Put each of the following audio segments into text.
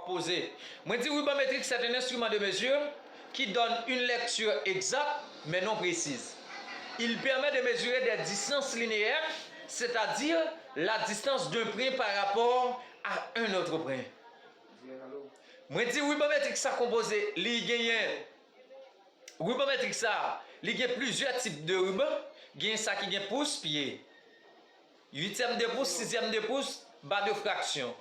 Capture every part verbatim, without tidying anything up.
Poze. Mwen di ruban métrique, c'est un instrument de mesure qui donne une lecture exacte, mais non précise. Il permet de mesurer des distances linéaires, c'est-à-dire la distance d'un point par rapport à un autre point. Mwen di ruban métrique sa konpoze, li genyen ruban métrique sa, li gen plizyè tip de ruban, gen sa ki gen pous, pye. Uityèm de pous, sizyèm de pous, ba de fraksyon.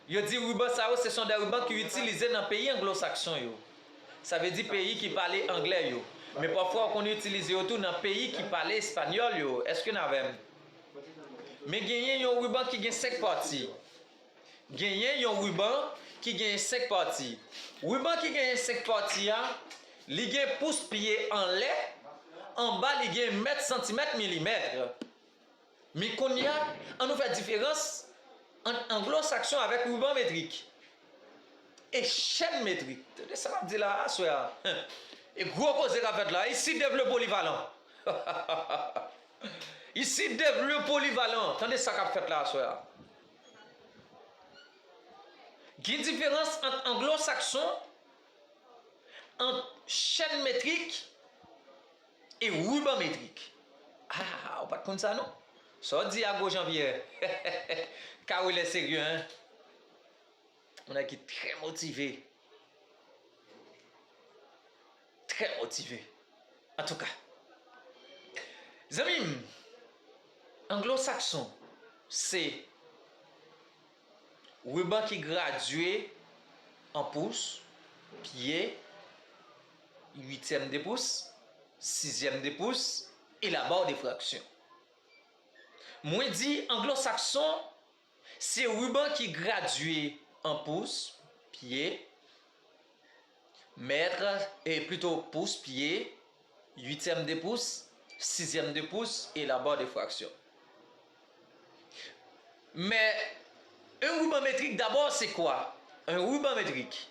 Yo di ruban sa yo, ce sont des rubans ki itilize nan peyi anglosakson yo. Sa vle di peyi ki pale anglè yo. Men pafwa ou konn itilize yo tou nan peyi ki pale espanyòl yo. Èske n avè m? Men genyen yon ruban ki gen senk pati. Genyen yon ruban ki genyen senk pati. Ruban ki genyen senk pati a, li gen pous pye anlè, anba li gen mèt, santimèt, milimèt. Men kounye a, ann nou fè diferans ant anglosakson avèk ruban métrique. E chèn métrique. Tande sa m ap di la aswè a. E gwo koze k ap fèt la. Ici Dave le polyvalent. Ici Dave le polyvalent. Tande sa k ap fèt la aswè a. Gen diferans ant anglosakson, ant chèn métrique e ruban métrique. Ah, ou pa t konn sa non? Sa w di a gwo Jean Pierre? Kawelè serye, hein? Yon nèg ki trè motive. Trè motive. Antouka, zanmi m, anglosakson se riban ki gradye an pous, pye, uityèm de pous, sizyèm de pous e la barre de fraction. Mwen di anglosakson se riban ki gradye an pous, pye, mèt, e plito pous, pye, uityèm de pous, sizyèm de pous e la barre de fraction. Men, un ruban métrique d'abord, c'est quoi? Un ruban métrique.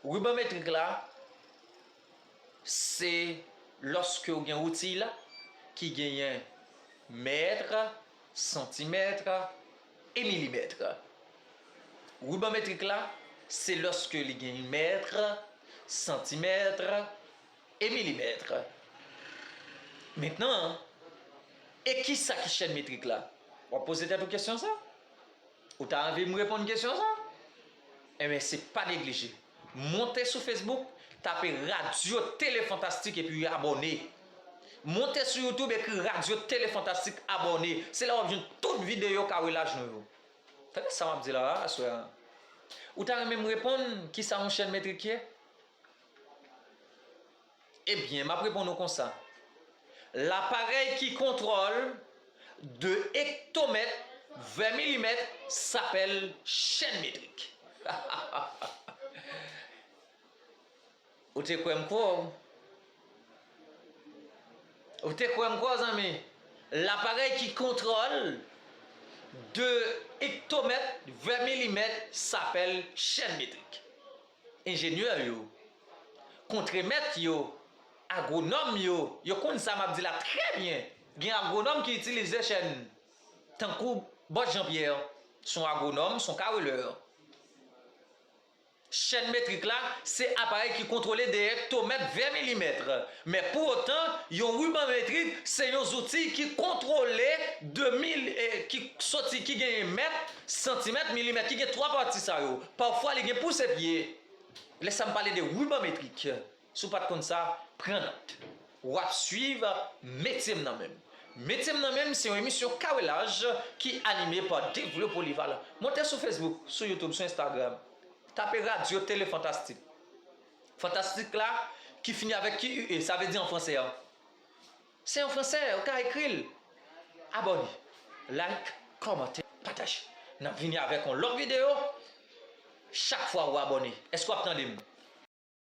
Ruban métrique la, se lòske ou gen wouti la ki genyen mèt, santimèt e milimèt. Riban métrique la, se lòske li gen mèt, santimèt e milimèt. Mentnan, e kisa ki chèn métrique la? W ap poze tèt ou kesyon sa? Ou ta anvi m reponn kesyon sa? Enben, se pa neglije. Monte sou Facebook, tape Radyo Tele Fantastik epi abòne. Monte sou YouTube, ekri Radyo Tele Fantastik, abòne. Se la w ap jwenn tout videyo kawelaj nou yo. Tande sa m ap di la a, aswè a. Ou ta renmen m reponn kisa yon chèn métrique ye? Ebyen, m ap reponn ou konsa. L'appareil qui contrôle de hectomètre vers millimètre s'appelle chaîne métrique. Ou te kwè m kwè w? Ou te kwè m kwè w, zanmi? L'appareil qui contrôle de hectomètre vers millimètre s'appelle chaîne métrique. Enjenyè yo, kontremèt yo, agwonòm yo, yo konn sa m ap di la trè byen. Gen agwonòm ki itilize chèn, tankou Bòs Jean Pierre, se yon agwonòm, se yon kawelè. Chèn métrique la, se aparèy ki kontwole de hectomètre vers millimètre. Men pou otan, yon ruban métrique, se yon zouti ki kontwole de mil, eh, ki soti, ki genyen mèt, santimèt, milimèt, ki gen twa pati sa yo. Pafwa, li gen pous e pye. Lè sa m pale de ruban métrique, si w pa t konn sa, pran nòt. W ap swiv Metye m nan men m. Metye m nan men m se yon emisyon kawelaj ki anime pa Dave le Polyvalent. Monte sou Facebook, sou YouTube, sou Instagram. Tape Radyo Tele Fantastik. Fantastik la, ki fini avèk Q U E, sa vle di an fransè an. Se an fransè, ou ka ekri l. Abòne, like, kòmante, pataje. N ap vini avèk yon lòt videyo. Chak fwa ou abòne, èske w ap tande m?